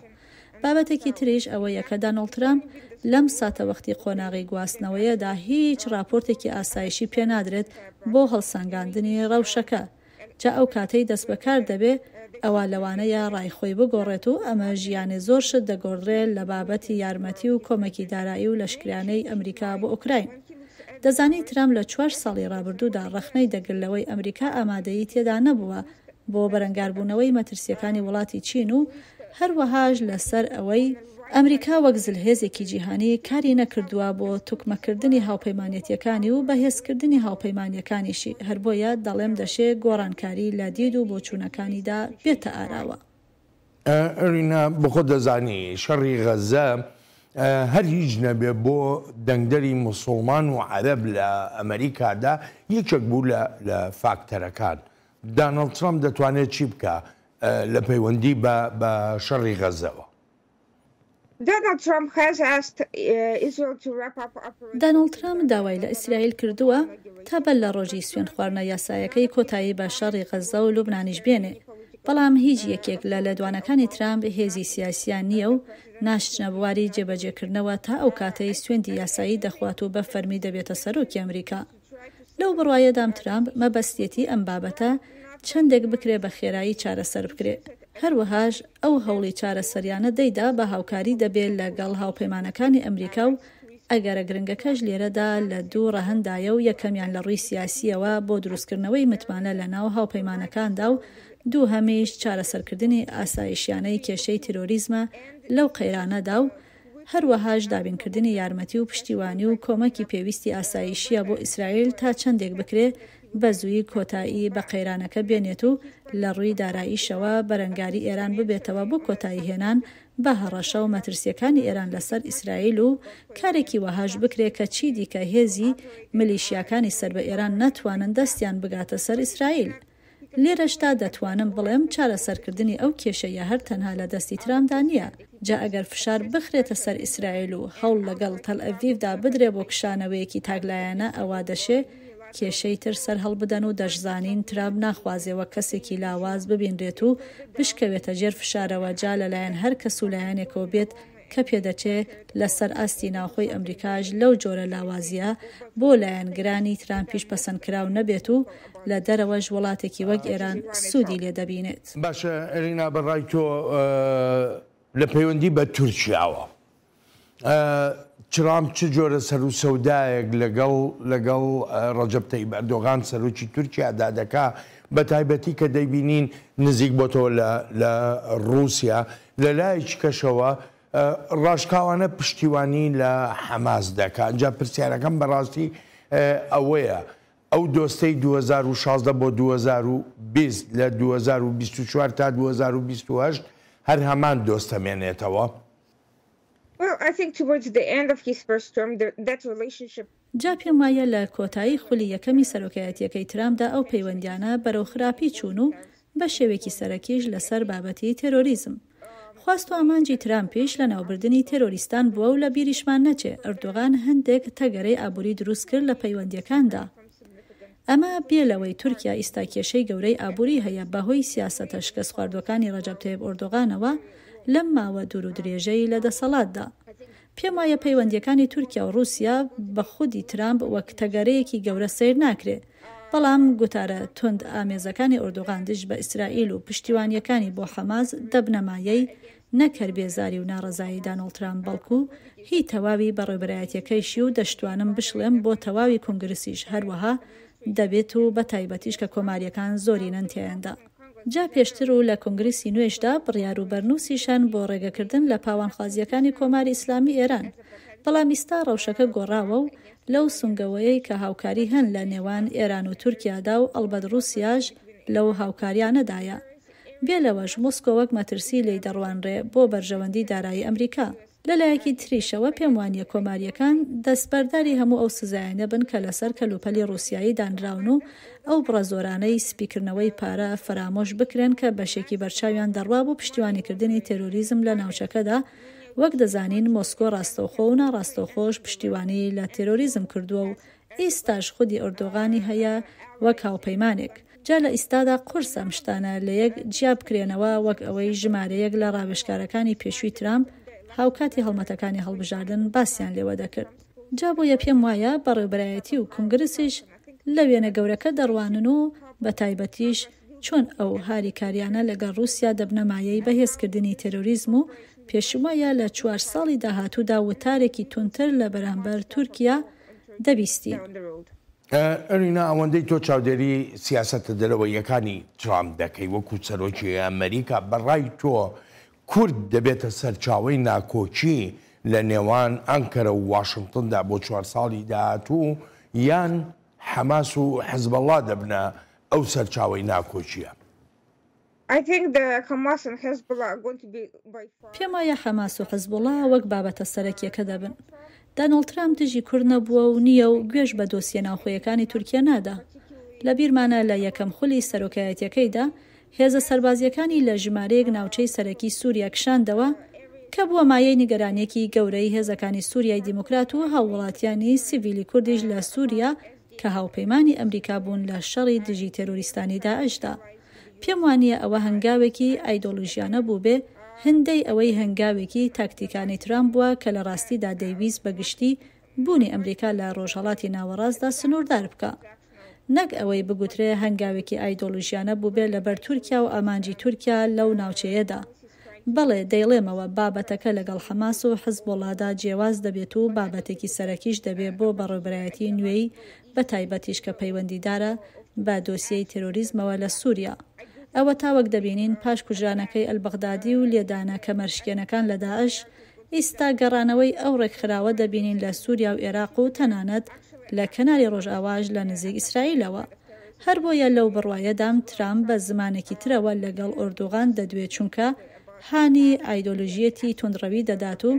بابەتێکی تریش ئەوەیە کە دانۆڵد ترامپ لەم ساتەوەختی قۆناغی گواستنەوەیەدا هیچ ڕاپۆرتێکی ئاسایشی پێنادرێت بۆ هەڵسەنگاندنی ڕەوشەکە، جا ئەو کاتەی دەستبەکار دەبێ ئەوا لەوانەیە ڕای خۆی بگۆڕێت و ئەمەش یانێ زۆر شت دەگۆڕدرێ لە بابەتی یارمەتی و کۆمەکی دارایی و لەشکریانەی ئەمریکا بۆ ئۆکراین. دەزانی ترامپ لە چوار ساڵی ڕابردوودا ڕەخنەی دەگرت لەوەی ئەمریکا ئامادەیی تێدا نەبووە بۆ بەرەنگاربوونەوەی مەترسییەکانی وڵاتی چین و هەروەهاش لەسەر ئەوەی ئەمریکا وەک زلهێزێکی جیهانی کاری نەکردووە بۆ توکمەکردنی هاوپەیمانێتییەکانی و بەهێزکردنی هاوپەیمانییەکانیشی، هەر بۆیە دەڵێم دەشێ گۆڕانکاری لە دید و بۆچوونەکانیدا بێتە ئاراوە. ئەرینا، بۆخۆت دەزانی شەڕی غەزە هەر هیچ نەبێ بۆ دەنگدەری موسوڵمان و عەرەب لە ئەمەریکادا یەکێک بوو لە فاکتەرەکان. دانۆڵد ترەمپ دەتوانێت چی بکا لە پەیوەندی بە بە شەڕی غەزەوە؟ دانۆڵد ترەمپ داوای لە ئیسرائیل کردووە تا بەر لە ڕۆژی سوێندخواردنە یاسایەکەی کۆتایی بە شەڕی غەززە و لوبنانیش بێنێ، بەڵام هیچ یەکێک لە لێدوانەکانی ترەمپ هێزی سیاسییان نییە و ناشچنە بواری جێبەجێکردنەوە تا ئەو کاتەی سوێندی یاسایی دەخوات و بە فەرمی دەبێتە سەرۆکی ئەمریکا. لەو بڕوایەدام ترامپ مەبەستیەتی ئەم بابەتە چەندێک بکرێ بە خێرایی چارەسەر بکرێ، هەروەهاش ئەو هەوڵی چارەسەریانە دەیدا بە هاوکاری دەبێ لە گەڵ هاوپەیمانەکانی ئەمریکا و ئەگەرە گرنگەکەش لێرەدا لە دوو ڕەهەندایە و یەکەمیان لە ڕووی سیاسیەوە بۆ دروستکردنەوەی متمانە لە ناو هاوپەیمانەکاندا و دووهەمیش چارەسەرکردنی ئاسایشیانەی کێشەی تیرۆریزمە لەو قەیرانەدا و. هەروەهاش دابینکردنی یارمەتی و پشتیوانی و کۆمەکی پێویستی ئاسایشییە بۆ ئیسرائیل تا چەندێک بکرێ بە زوویی کۆتایی بە قەیرانەکە بێنێت و لە ڕووی داراییشەوە بەرەنگاری ئێران ببێتەوە بۆ کۆتاییهێنان بە هەڕەشە و مەترسییەکانی ئێران لەسەر ئیسرائیل و کارێکی وەهاش بکرێ کە چیدیکە هێزی ملیشیاکانی سەر بە ئێران نەتوانن دەستیان بگاتە سەر ئیسرائیل. لێرەشدا دەتوانم بڵێم چارەسەرکردنی ئەو کێشەیە هەر تەنها لە دەستی ترامپدا نییە، جا ئەگەر فشار بخرێتە سەر ئیسرائیل و هەوڵ لەگەڵ تەلئەڤیڤدا بدرێ بۆ کشانەوەیەکی تاکلایەنە ئەوا دەشێ کێشەی تر سەرهەڵبدەن و دەشزانین ترامپ ناخوازێ وەک کەسێکی لاواز ببینرێت و بشکەوێتە ژێر فشارەوە جا لەلایەن هەر کەس و لایەنێکەوە بێت کە پێدەچێ لە سەر ئاستی ناوخۆی ئەمریکاش لەو جۆرە لاوازییە بۆ لایەنگرانی ترامپیش پەسەندکراو نەبێت و لە دەرەوەش وڵاتێکی وەک ئێران سوودی لێ دەبینێت. باشە ئێرینا بە ڕای تۆ لە پەیوەندی بە تورکیاوە ترامپ چ جۆرە سەروسەودایەک لەگەڵ لەگەڵ ڕەجەب تەیب ئەردۆغان سەرۆکی تورکیادا دەکا بە تایبەتی کە دەیبینین نزیک بۆتەوە لە لە ڕووسیا لە لایەکی کەشەوە ڕاشکاوانە پشتیوانی لە حەماس دەکا جا پرسیارەکەم بەڕاستی ئەوەیە ئەو دۆستەی 2016 بۆ 2020 لە 2024 تا 2028 هەر هەمان دۆست دەمێنێتەوە؟ جا پێم وایە لە کۆتایی خولی یەکەمی سەرۆکایەتییەکەی ترامپدا ئەو پەیوەندیانە بەرەو خراپی چوون و بە شێوەیەکی سەرەکیش لەسەر بابەتی تێرۆریزم. خواست و ئامانجی ترامپیش لەناوبردنی تێرۆریستان بووە و لە بیریشمان نەچێ ئەردۆغان هەندێک تەگەرەی ئابووری دروست کرد لە پەیوەندییەکاندا. ئەمە بێ لەوەی تورکیا ئیستا کێشەی گەورەی ئابووری هەیە بەهۆی سیاسەتە شکەستخواردووەکانی ڕەجەب تەیب ئۆردۆغانەوە لەم ماوە دوور و درێژەی لە دەسەڵاتدا. پێم وایە پەیوەندییەکانی تورکیا و ڕووسیا بە خودی ترامپ وەک تەگەرەیەکی گەورە سەیر ناکرێ، بەڵام گوتارە توند ئامێزەکانی ئۆردوغان دژ بە ئیسرائیل و پشتیوانییەکانی بۆ حەماس دەبنە مایەی نەک هەر بێزاری و ناڕەزایی دانۆڵد ترامپ بەڵکو هی تەواوی بەڕێوبەرایەتیەکەیشی و دەشتوانم بشڵێم بۆ تەواوی کونگرسیش هەروەها دەبێت و بەتایبەتیش کە کۆماریەکان زۆرینەن تیایاندا. جا پێشتر و لە کونگرسی نوێشدا بڕیار و بەرنوسیش هەن بۆ ڕێگەکردن لە پاوانخوازیەکانی کۆماری ئیسلامی ئێران بەڵام ئیستا ڕەوشەکە گۆڕاوە و لەو سونگەوەیەی کە هاوکاری هەن لە نێوان ئێران و تورکیادا و ئەڵبەت ڕوسیاش لەو هاوکاریانەدایە. بێ لەوەش مۆسکۆ وەک مەترسی لێی دەڕوانرێ بۆ بەرژەوەندی دارایی ئەمریکا. لە لایەکی تریشەوە پێم وانیە کۆمارییەکان دەستبەرداری هەموو ئەو سزایانە بن کە لەسەر کەلوپەلی ڕووسیایی دانراون و ئەو بڕە زۆرانەی سپیکردنەوەی پارە فەرامۆش بکرێن کە بەشێکی بەرچاویان دەڕوا بۆ پشتیوانیکردنی تێرۆریزم لە ناوچەکەدا وەک دەزانین مۆسکۆ ڕاستەوخۆ و ناڕاستەوخۆش پشتیوانی لە تێرۆریزم کردووە و ئیستاش خودی ئۆردۆغانی هەیە وەک هاوپەیمانێک. جا لە ئیستادا قورسە ئەم شتانە لەیەک جیا بکرێنەوە وەک ئەوەی ژمارەیەک لە ڕاوێژکارەکانی پێشووی ترامپ هاوکاتی هەڵمەتەکانی هەڵبژاردن باسیان لێوە دەکرد. جا بۆیە پێم وایە بەڕێوبەرایەتی و کونگرسیش لە وێنە گەورەکە دەڕوانن و بە تایبەتیش چۆن ئەو هاریکاریانە لەگەڵ ڕووسیا دەبنە مایەی بەهێزکردنی تێرۆریزم و پێشموایە لە چوارساڵی داهاتوودا وتارێکی توندتر لە بەرامبەر تورکیا دەبیستین. ئەرینا، ئەوەندەی تۆ چاودێری سیاسەتە دەرەوەییەکانی ترامپ دەکەی وەکو سەرۆکی ئەمریکا، بە ڕای تۆ کورد دەبێتە سەرچاوەی ناکۆکی لە نێوان ئەنکەرە و واشنتندا بۆ چوارساڵی داهاتوو یان حەماس و حزبەڵا دەبنە ئەو سەرچاوەی ناکۆکییە؟ پێم وایە حەماس و حزبوڵا وەک بابەتە سەرەکییەکە دەبن. دانۆڵد ترامپ دژی کورد نەبووە و نییە و گوێش بە دۆسیە ناوخۆیەکانی تورکیە نادا. لە بیرمانە لە یەکەم خولی سەرۆکایەتییەکەیدا هێزە سەربازییەکانی لە ژمارەیەک ناوچەی سەرەکی سووریا کشاندەوە کە بووە مایەی نیگەرانییەکی گەورەی هێزەکانی سووریای دیموکرات و هاووڵاتیانی سیڤیلی کوردیش لە سووریا کە هاوپەیمانی ئەمریکا بوون لە شەڕی دژی تێرۆریستانی داعشدا. پێم وانییە ئەوە هەنگاوێکی ئایدۆلۆژیانە بووبێ هندەی ئەوەی هەنگاوێکی تاکتیکانەی ترامپ بووە کە لە ڕاستیدا دەیویست بە گشتی بوونی ئەمریکا لە ڕۆژهەڵاتی ناوەڕاستدا سنووردار بکا نەک ئەوەی بگوترێ هەنگاوێکی ئایدۆلۆژیانە بووبێ لەبەر تورکیا و ئامانجی تورکیا لەو ناوچەیەدا. بەڵێ، دەیڵێمەوە، بابەتەکە لەگەڵ حەماس و حزبوڵڵادا جیواز دەبێت و بابەتێکی سەرەکیش دەبێ بۆ بەڕێوبەرایەتی نوێی بەتایبەتیش کە پەیوەندیدارە بە دۆسیەی تێرۆریزمەوە لە سووریا. ئەوەتا وەک دەبینین پاش کوژرانەکەی ئەلبەغدادی و لێدانە کەمەرشکێنەکان لە داعش، ئیستا گەڕانەوەی ئەو ڕێکخراوە دەبینین لە سوریا و ئێراق و تەنانەت لە کەناری ڕۆژئاواش لە نزیک ئیسرائیلەوە. هەربۆیە لەو بڕوایەدام ترامپ بە زمانێکی ترەوە لەگەڵ ئۆردوغان دەدوێ چونکە هانی ئایدۆلۆژیەتی توندڕەوی دەدات و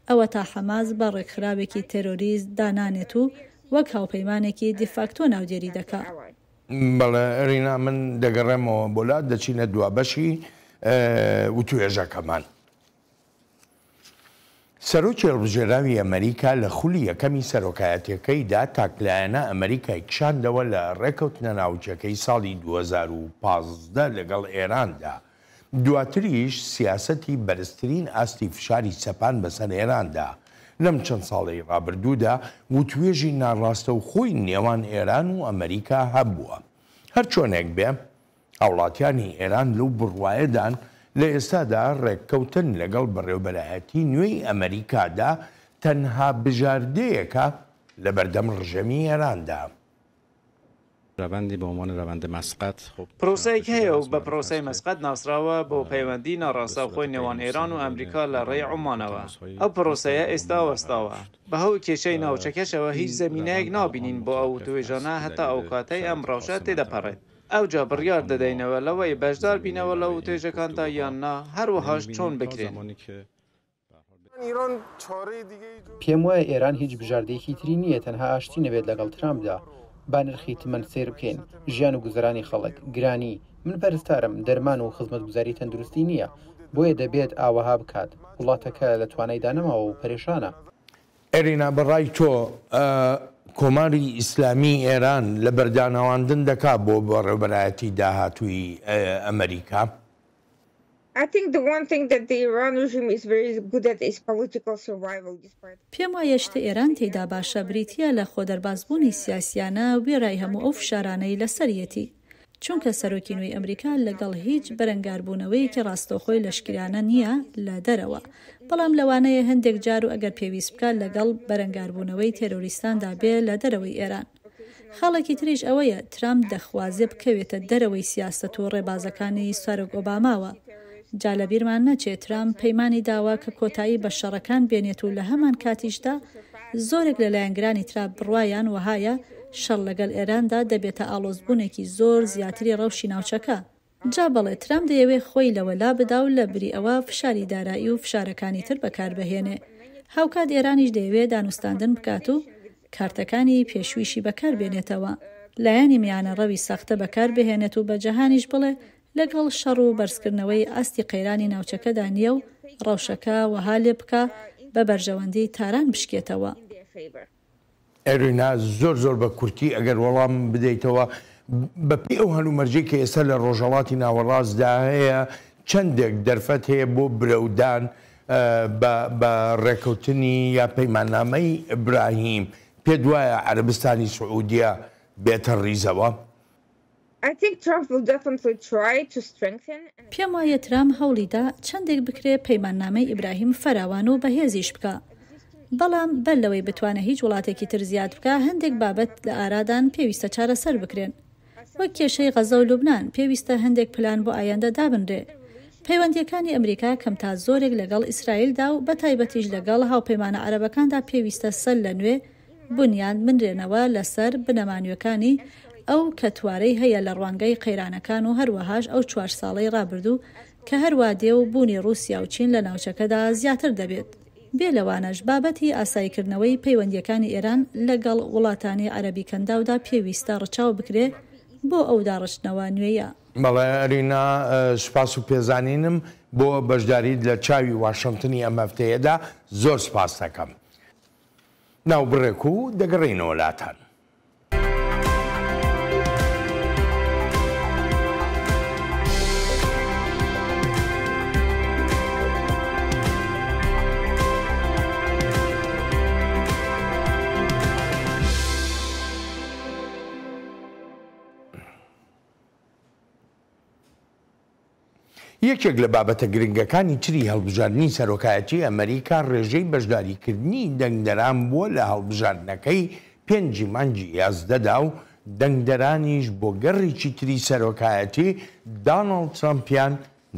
ئەوەتا حەماس بە ڕێکخراوێکی تێرۆریست دانانێت و وەک هاوپەیمانێکی دیفاکتۆ ناودێری دەکا. بەڵێ رینا من دەگەڕێمەوە بۆ لات دەچینە دوا بەشی وتوێژەکەمان. سەرۆکی هەڵبژێراوی ئەمەریکا لە خولی یەکەمی سەرۆکایەتیەکەیدا تاکلایەنە ئەمەریکای کشاندەوە لە ڕێکەوتنە ناوکیەکەی ساڵی 2015 لەگەڵ ئێراندا، دواتریش سیاسەتی بەرزترین ئاستی فشاری سەپان بەسەر ئێراندا. لەم چەند ساڵەی ڕابردوودا وتوێژی ناڕاستەوخۆی نێوان ئێران و ئەمەریکا هەبووە. هەرچۆنێک بێ، هاوڵاتیانی ئێران لەو بڕوایەدان لە ئێستادا ڕێککەوتن لەگەڵ بەڕێوبەرایەتی نوێی ئەمەریکادا تەنها بژاردەیەکە لەبەردەم ڕژێمی ئێراندا. پرۆسەیەک هەیە و بە پرۆسەی مەسقەت ناسراوە بۆ پەیوەندی ناڕاستەوخۆی نێوان ئێران و ئەمریکا لە ڕێی عومانەوە. ئەو پرۆسەیە ئێستا وەستاوە. بەهۆی کێشەی ناوچەکەشەوە هیچ زەمینەیەک نابینین بۆ ئەو وتوێژانە هەتا ئەوکاتەی ئەم ڕەوشە تێدەپەڕێت. ئەوجا بڕیار دەدەینەوە لەوەی بەشدار بینەوە لە وتوێژەکاندا یان نا، هەروەهاش چۆن بکرێن. پێم وایە ئێران هیچ بژاردەیەکی تری نییە تەنها ئاشتی نەبێت لەگەڵ ترامپدا. با نرخی تمەن سەیر بکەین، ژیان و گوزەرانی خەڵک، گرانی، من پەرستارم، دەرمان و خزمەتگوزاری تەندروستی نییە، بۆیە دەبێت ئاوەها بکات، وڵاتەکە لە توانایدا نەماوە و پەرێشانە. ئێرینا بە ڕای تۆ کۆماری ئیسلامی ئێران لە بەردانەواندن دەکا بۆ بەڕێوبەرایەتی داهاتووی ئەمەریکا؟ پێم وایە شتە ئێران تێیدا باشە بریتییە لە خۆدەربازبوونی سیاسییانە وێرای هەموو ئەو فشارانەی لەسەریەتی. چونکە سەرۆکی نوێی ئەمریکا لەگەڵ هیچ بەرەنگاربوونەوەیەکی ڕاستەوخۆی لەشکریانە نییە لە دەرەوە، بەڵام لەوانەیە هەندێک جار و ئەگەر پێویست بکات لەگەڵ بەرەنگاربوونەوەی تێرۆریستاندا بێ لە دەرەوەی ئێران. خاڵێکی تریش ئەوەیە ترامپ دەخوازێ بکەوێتە دەرەوەی سیاسەت و ڕێبازەکانی سەرۆک ئۆباماوە. جا لەبیرمان نەچێ ترامپ پەیمانی داوە کە کۆتایی بە شەڕەکان بێنێت و لەهەمان کاتیشدا زۆرێک لە لایەنگرانی تراپ بڕوایان وەهایە شەڕ لەگەل ئێراندا دەبێتە ئاڵۆزبوونێکی زۆر زیاتری ڕەوشی ناوچەکە. جا بەڵێ ترامپ دەیەوێ خۆی لەوە لابدا و لە بری ئەوە فشاری دارایی و فشارەکانی تر بەکاربهێنێ. هاوکات ئێرانیش دەیەوێ دانوستاندن بکات و کارتەکانی پێشویشی بەکار بێنێتەوە. لایەنی میانەڕەوی ساختە بەکار بهێنێت و بە جەهانیش بڵێ لەگەڵ شەڕ و بەرزکردنەوەی ئاستی قەیرانی ناوچەکەدا نییە و ڕەوشەکە وەها لێ بکا بە بەرژەوەندی تاران بشکێتەوە. ئێرینا، زۆر زۆر بە کورتی ئەگەر وەڵام بدەیتەوە، بە پێی ئەو هەلومەرجەی کە ئێستا لە ڕۆژهەڵاتی ناوەڕاستدا هەیە، چەندێک دەرفەت هەیە بۆ برەودان بە بە ڕێکەوتنی یا پەیماننامەی ئیبراهیم؟ پێت وایە عەرەبستانی سعودیە بێتە ڕیزەوە؟ پێم وایە ترامپ هەوڵی دا چەندێک بکرێ پەیماننامەی ئیبراهیم فراوان و بەهێزیش بکا. بەڵام بەر لەوەی بتوانێ هیچ وڵاتێکی تر زیاد بکا هەندێک بابەت لە ئارادان پێویستە چارەسەر بکرێن. وەک کێشەی غەزە و لوبنان پێویستە هەندێک پلان بۆ ئایەندە دابنرێ. پەیوەندییەکانی ئەمریکا کەم تا زۆرێک لەگەڵ ئیسرائیلدا و بەتایبەتیش لەگەڵ هاوپەیمانە عەرەبەکاندا پێویستە سەر لە نوێ بونیاد بنرێنەوە لەسەر بنەما نوێکانی ئەو کەتوارەی هەیە لە ڕوانگەی قەیرانەکان و هەروەهاش ئەو چوار ساڵەی ڕابردوو کە هەروا دێ و بوونی ڕووسیا و چین لە ناوچەکەدا زیاتر دەبێت. بێ لەوانەش بابەتی ئاساییکردنەوەی پەیوەندییەکانی ئێران لەگەڵ وڵاتانی عەرەبی کەنداودا پێویستە ڕچاو بکرێ بۆ ئەو داڕشتنەوە نوێیە. بەڵێ ئەرینا، سوپاس و پێزانینم بۆ بەشداریت لە چاوی واشنتنی ئەم هەفتەیەدا، زۆر سوپاست دەکەم. ناوبڕێک و دەگەڕێینەوە لاتان. یەکێک لە بابەتە گرنگەکانی تری هەڵبژاردنی سەرۆکایەتی ئەمەریکا ڕێژەی بەشداریکردنی دەنگدەران بووە لە هەڵبژاردنەکەی پێنجی مانگی یازدەدا و دەنگدەرانیش بۆ گەڕێکی تری سەرۆکایەتی دانۆڵد ترەمپیان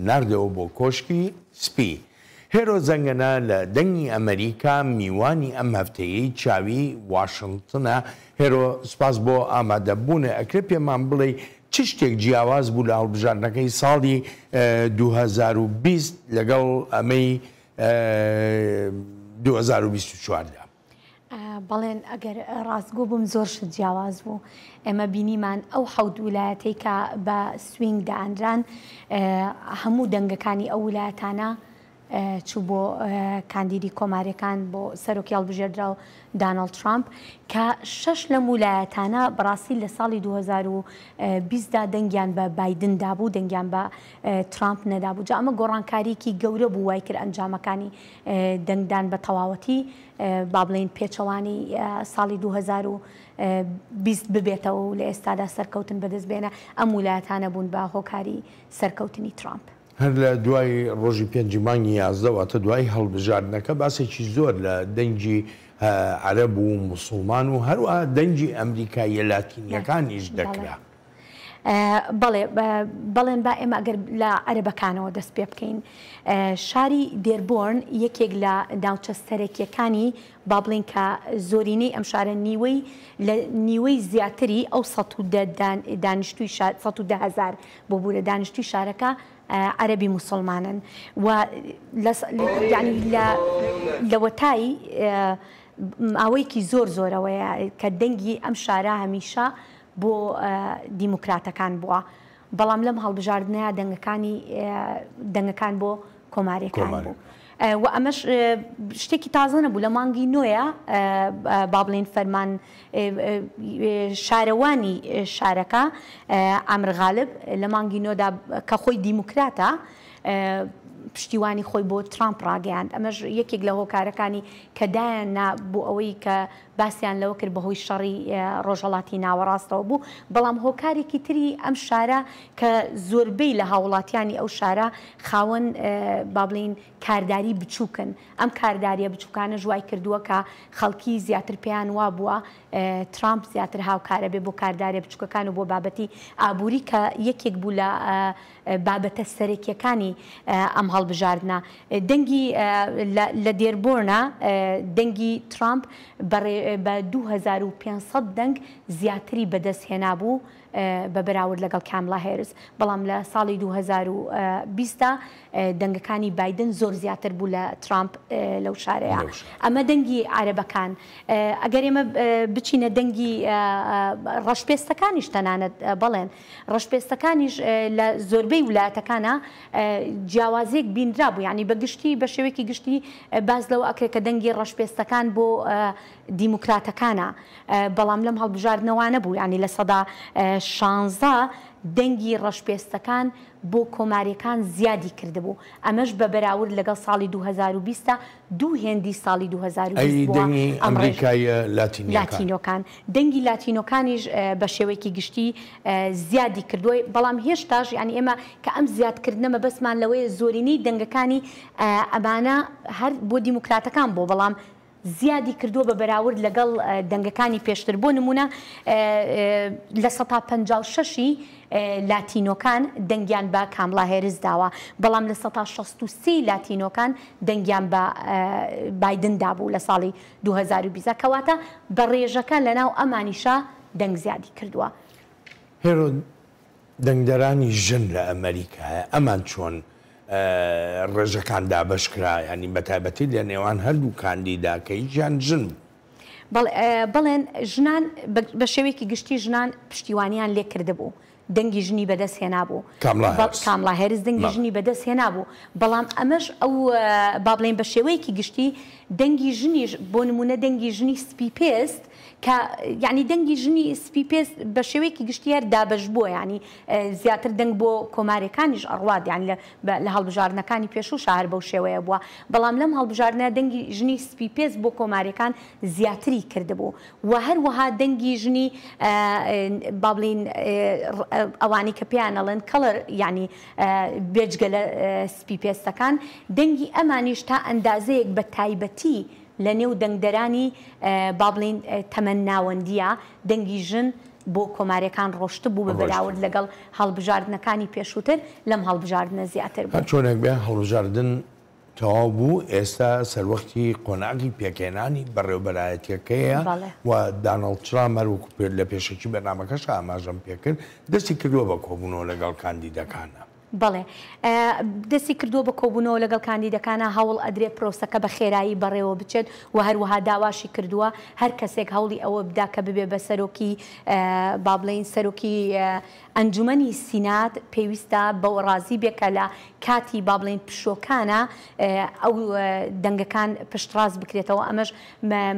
ناردەوە بۆ کۆشکی سپی. هێرۆ زەنگەنە لە دەنگی ئەمەریکا میوانی ئەم هەفتەیەی چاوی واشنتنە. هێرۆ سپاس بۆ ئامادەبوونت. ئەکرێ پێمان بڵێی چ شتێک جیاواز بوو لە هەڵبژاردنەکەی ساڵی 2020 لەگەڵ ئەمەی 2024 دا؟ بەڵێن ئەگەر ڕاستگۆ بم زۆر شت جیاواز بوو. ئێمە بینیمان ئەو حەوت ولایەتەی کە بە swing دانران هەموو دەنگەکانی ئەو ولایەتانە چوو بۆ کاندیدی کۆماریەکان بۆ سەرۆکی هەڵبژێردراو دانۆڵد ترامپ کە شەش لەم ولایەتانە بەڕاستی لە ساڵی 2020 دا دەنگیان بە بایدن دابوو دەنگیان بە ترامپ نەدابوو جا ئەمە گۆڕانکاریەکی گەورە بوو وای کرد ئەنجامەکانی دەنگدان بە تەواوەتی با بڵێین پێچەوانەی ساڵی 2020 ببێتەوە و لە ئێستادا سەرکەوتن بەدەست بێنە ئەم ولایەتانە بوون بە هۆکاری سەرکەوتنی ترامپ. هەر لە دوای ڕۆژی پێنجی مانگی 11 واتە دوای هەڵبژاردنەکە باسێکی زۆر لە دەنگی عەرەب و موسڵمان و هەروەها دەنگی ئەمریکاییە لاتینییەکانیش دەکرا. بەڵێ بەڵێن با ئێمە ئەگەر لە عەرەبەکانەوە دەست پێ بکەین شاری دێربۆرن یەکێک لە ناوچە سەرەکیەکانی با بڵین کە زۆرینەی ئەم شارە نیوەی لە نیوەی زیاتری ئەو 110 دانیشتوی شار 110 هزار ببورە دانیشتوی شارەکە عەرەبی موسڵمانن و یعنی لە لەوەتای ماوەیەکی زۆر زۆرەوەیە کە دەنگی ئەم شارە هەمیشە بۆ دیموکراتەکان بووە، بەڵام لەم هەڵبژاردنەیا دەنگەکانی دەنگەکان بۆ کۆماریەکان بوو. و ئەمەش شتێکی تازە نەبوو لە مانگی نۆیە با بڵێین فەرمان شارەوانی شارەکە عامر غالب لە مانگی نۆدا کە خۆی دیموکراتە پشتیوانی خۆی بۆ ترامپ ڕاگەیاند ئەمەش یەکێک لە هۆکارەکانی کە دایان نا بۆ ئەوەی کە باسیان لەوە کرد بەهۆی شەڕی ڕۆژهەڵاتی ناوەڕاستەوە بوو، بەڵام هۆکارێکی تری ئەم شارە کە زۆربەی لە هاووڵاتیانی ئەو شارە خاوەن با بڵێین کارداری بچووکن، ئەم کاردارییە بچووکانەش وای کردووە کە خەڵکی زیاتر پێیان وابووە ترامپ زیاتر هاوکارە بێ بۆ کارداریە بچووکەکان و بۆ بابەتی ئابووری کە یەکێک بوو لە بابەتە سەرەکیەکانی ئەم هەڵبژاردنە. دەنگی لە دێربۆرنا دەنگی ترامپ بە 2500 دەنگ زیاتری بەدەست هێنابوو بە بەراورد لەگەڵ کاملا هێرس، بەڵام لە ساڵی 2020 دا دەنگەکانی بایدن زۆر زیاتر بوو لە ترامپ لەو شارەیا. ئەمە دەنگی عەرەبەکان. ئەگەر ئێمە بچینە دەنگی ڕەشپێستەکانیش تەنانەت بەڵێن ڕەشپێستەکانیش لە زۆربەی ولایەتەکانا جیاوازیەک بینرابوو یانی بە گشتی بە شێوەیەکی گشتی باس لەوە ئەکرێت کە دەنگی ڕەشپێستەکان بۆ دیموکراتەکانە بەڵام لەم هەڵبژاردنە وا نەبوو یانی 16% دەنگی ڕەشپێستەکان بۆ کۆماریەکان زیادی کردبوو ئەمەش بە بەراورد لەگەڵ ساڵی 2020 دوو هێندی ساڵی 2020 ئەی بووە دەنگی ئەم ڕێژ ئەمریکاییە لاتینیەکان؟ لاتینۆکان دەنگی لاتینۆکانیش بە شێوەیەکی گشتی زیادی کردووە، بەڵام هێشتاش یانی ئێمە کە ئەم زیادکردنە مەبەستمان لەوەیە زۆرینەی دەنگەکانی ئەمانە هەر بۆ دیموکراتەکان بووە، بەڵام زیادی کردووە بە بەراورد لەگەڵ دەنگەکانی پێشتر، بۆ نموونە 56% ی لاتینۆکان دەنگیان بە کامڵا هێرس داوە، بەڵام 63% ی لاتینۆکان دەنگیان بە بایدن دابوو لە ساڵی 2020 کەواتە بە ڕێژەکە لەناو ئەمانیشا دەنگ زیادی کردووە. هێرۆ، دەنگدەرانی ژن لە ئەمەریکایە ئەمان چۆن ڕێژەکان دابەش کرا یانی بەتایبەتی لە نێوان هەردوو کاندیدا کە یەکیان ژن بوو؟ بەڵێن ژنان بە شێوەیەکی گشتی ژنان پشتیوانیان لێ کردبوو دەنگی ژنی بەدەست هێنابوو. کامڵا هێرس. کامڵا هێرس دەنگی ژنی بەدەست هێنابوو، بەڵام ئەمەش ئەو با بڵێین بە شێوەیەکی گشتی دەنگی ژنیش بۆ نموونە دەنگی ژنی سپی پێست کە یانی دەنگی ژنی سپی پێست بە شێوەیەکی گشتی هەر دابەش بووە یانی زیاتر دەنگ بۆ کۆماریەکانیش ئەڕوات یانی لە لە هەڵبژاردنەکانی پێشووشا هەر بەو شێوەیە بووە بەڵام لەم هەڵبژاردنە دەنگی ژنی سپی پێست بۆ کۆماریەکان زیاتری کردبوو و هەروەها دەنگی ژنی با بڵێین ئەوانەی کە پێیان ئەڵێن کەڵەر یانی بێجگە لە سپی پێستەکان دەنگی ئەمانیش تا ئەندازەیەک بە تایبەتی لە نێو دەنگدەرانی با بڵێین تەمەن ناوەندییە دەنگی ژن بۆ کۆماریەکان ڕۆشتبوو بە بەراورد لەگەڵ هەڵبژاردنەکانی پێشووتر لەم هەڵبژاردنە زیاتر بوو. هەرچۆنێک بێ هەڵبژاردن. تەواو بوو، ئێستا سەروەختی قۆناغی پێکهێنانی بەڕێوەبەرایەتییەکەیە و دانۆڵد ترامپ هەر وەکو لە پێشەکی بەرنامەکەشا ئاماژەم پێکرد، دەستی کردووە بە کۆبوونەوە لەگەڵ کاندیدەکانا. بەڵێ دەستی کردووە بە کۆبوونەوە لەگەڵ کاندیدەکانا، هەوڵ ئەدرێت پرۆسەکە بە خێرایی بەڕێوە بچێت و هەروەها داواشی کردووە هەر کەسێک هەوڵی ئەوە بدا کە ببێ بە سەرۆکی با بڵێین سەرۆکی ئەنجومەنی سینات پێویستە بەوە ڕازی بێ کە لە کاتی با بڵێین پشووەکانا ئەو دەنگەکان پشتڕاست بکرێتەوە، ئەمەش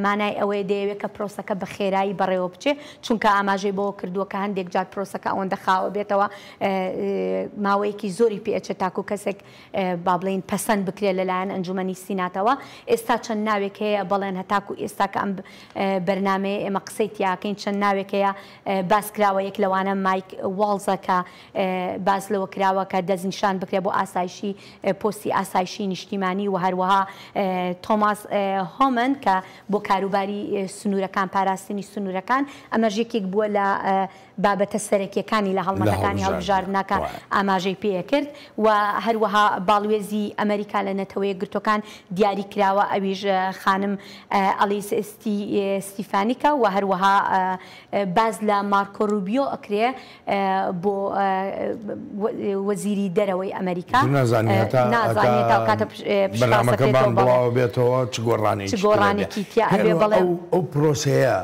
مانای ئەوەیە دەیەوێت کە پرۆسەکە بە خێرایی بەڕێوە بچێ، چونکە ئاماژەی بەوە کردووە کە هەندێک جار پرۆسەکە ئەوەندە خاوە بێتەوە ماوەیەکی زۆری پێ ئەچێت تاکوو کەسێک با بڵێین پەسەند بکرێت لەلایەن ئەنجومەنی سیناتەوە. ئێستا چەند ناوێک هەیە بەڵێن هەتاکوو ئێستا کە ئەم بەرنامەیە ئێمە قسەی تیاکەین چەند ناوێک هەیە باس کراوە یەک لەوانە مایک واڵزە کە باس لەوە کراوە کە دەستنیشان بکرێت بۆ ئاسایشی پۆستی ئاسایشی نیشتیمانی و هەروەها تۆماس هۆمن کە بۆ کاروباری سنوورەکان پاراستنی سنوورەکان ئەمەش یەکێک بووە لە بابەتە سەرەکیەکانی لە هەڵمەتەکانی هەڵبژاردنا کە ئاماژەی پێکرد و هەروەها باڵوێزی ئەمریکا لە نەتەوە یەکگرتووەکان دیاری کراوە ئەویش خانم ئەلیس ستیفانیکە و هەروەها باس لە مارکۆ روبیۆ ئەکرێ بۆ وەزیری دەرەوەی ئەمریکا. نازانی هەتا ئەو کاتە بەرنامەکەمان بڵاوە بێتەوە چ گۆڕانێکی تیا ئەبێ. بەڵێ ئەو پرۆسەیە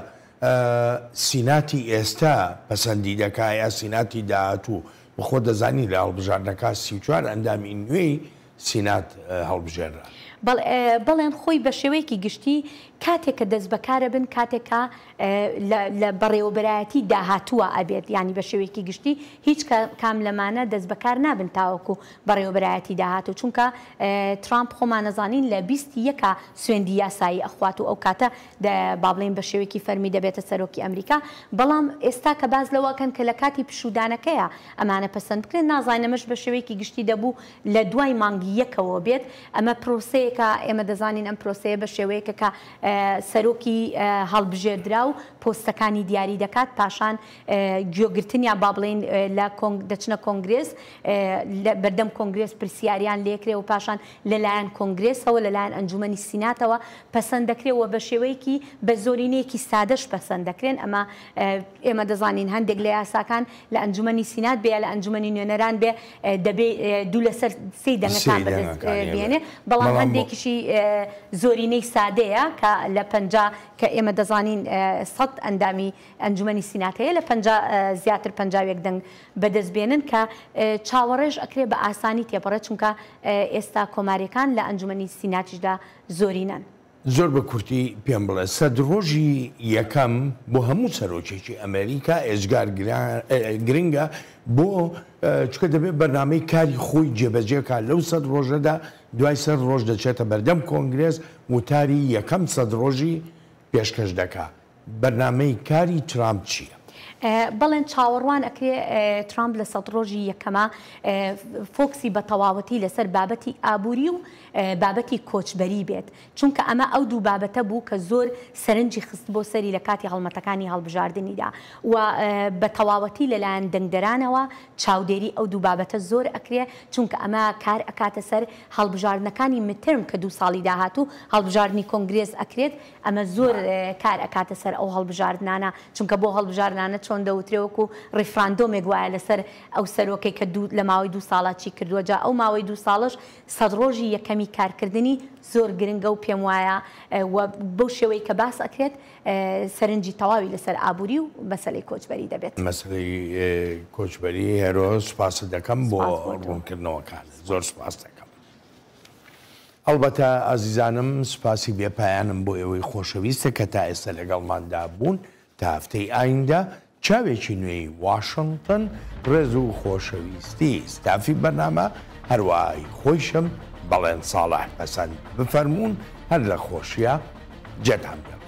سیناتی ئێستا پەسەندی دەکا یا سیناتی داهاتوو؟ و خۆت دەزانی لە هەڵبژاردنەکە 34 ئەندامی نوێی سینات هەڵبژێرران. بەڵێن خۆی بە شێوەیەکی گشتی کاتێک کە دەستبەکارەبن کاتێک کە لە بەڕێوەبەرایەتی داهاتووە ئەبێت یانی بە شێوەیەکی گشتی هیچ کام لەمانە دەستبەکار نابن تاوەکو بەڕێوەبەرایەتی داهاتوو چونکە ترامپ خۆمان ئەزانین لە 20 یەکا سوێندی یاسایی ئەخوات و ئەو کاتە با بڵێین بە شێوەیەکی فەرمی دەبێتە سەرۆکی ئەمریکا بەڵام ئێستا کە باس لەوە ئەکەن کە لە کاتی پشوودانەکەیا ئەمانە پەسەند بکرێن نازانین ئەمەش بە شێوەیەکی گشتی دەبوو لە دوای مانگی یەکەوە بێت، ئەمە پرۆسەیەکە، ئێمە دەزانین ئەم پرۆسەیە بە شێوەیەکە کە سەرۆکی هەڵبژێردراو پۆستەکانی دیاری دەکات، پاشان گوێگرتنیان با بڵێین لە دەچنە کۆنگرێس، لە بەردەم کۆنگرێس پرسیاریان لێکرێ و پاشان لەلایەن کۆنگرێسەوە، لەلایەن ئەنجومەنی سیناتەوە پەسەند دەکرێ و بە شێوەیەکی بە زۆرینەیەکی سادەش پەسەند دەکرێن، ئەمە ئێمە دەزانین هەندێک لە یاساکان لە ئەنجومەنی سینات بێ یا لە ئەنجومەنی نوێنەران بێ دەبێ دوو لەسەر سێی دەنگەکان بەدەست بێنێ، بەڵام هەندێکیشی زۆرینەی سادەیە کە لە 50 کە ئێمە دەزانین 100 ئەندامی ئەنجومەنی سینات هەیە لە 50 زیاتر 51 دەنگ بەدەست بێنن کە چاوەڕێش ئەکرێ بە ئاسانی تێپەڕێت چونکە ئێستا کۆماریەکان لە ئەنجومەنی سیناتیشدا زۆرینەن. زۆر بە کورتی پێم بڵێ سەد ڕۆژی یەکەم بۆ هەموو سەرۆکێکی ئەمەریکا ئێجگار گرنگە بۆ چونکە دەبێت بەرنامەی کاری خۆی جێبەجێ کا لەو سەد ڕۆژەدا دوای سەد ڕۆژ دەچێتە بەردەم کۆنگرێس وتاری یەکەم سەد ڕۆژی پێشکەش دەکا بەرنامەی کاری ترامپ چییە؟ بەڵێن چاوەڕوان ئەکرێ ترامپ لە سەد ڕۆژی یەکەما فۆکسی بە تەواوەتی لەسەر بابەتی ئابووری و بابەتی کۆچبەری بێت، چونکە ئەمە ئەو دوو بابەتە بوو کە زۆر سەرنجی خستبۆ سەری لە کاتی هەڵمەتەکانی هەڵبژاردنیدا و بە تەواوەتی لەلایەن دەنگدەرانەوە چاودێری ئەو دوو بابەتە زۆر ئەکرێ، چونکە ئەمە کار ئەکاتە سەر هەڵبژاردنەکانی midterm کە دوو ساڵی داهاتوو هەڵبژاردنی کۆنگرێس ئەکرێت، ئەمە زۆر کار ئەکاتە سەر ئەو هەڵبژاردنانە، چونکە بۆ هەڵبژاردنانە چۆن دەوترێ وەکو ڕیفراندۆمێک وایە لەسەر ئەو سەرۆکەی کە دوو لە ماوەی دوو ساڵا چی کردووە، جا ئەو ماوەی دوو ساڵەش سەد ڕۆژی یەکەمی کارکردنی زۆر گرنگە و پێم وایە و بەو شێوەی کە باس ئەکرێت سەرنجی تەواوی لەسەر ئابووری و مەسەلەی کۆچبەری دەبێت. مەسەلەی کۆچبەری هێرۆ سوپاست دەکەم بۆ ڕوونکردنەوەکانت زۆر سوپاست دەکەم. ئەڵبەتە ئازیزانم سوپاسی بێ پایانم بۆ ئێوەی خۆشەویستە کە تا ئێستا لەگەڵماندا بوون تا هەفتەی ئایندە چاوێکی نوێی واشنتن ڕێز و خۆشەویستی ستافی بەرنامە هەروەها هی خۆیشم بەڵێن ساڵح پەسەند بفەرموون هەر لە خۆشیا جێتان بێڵم.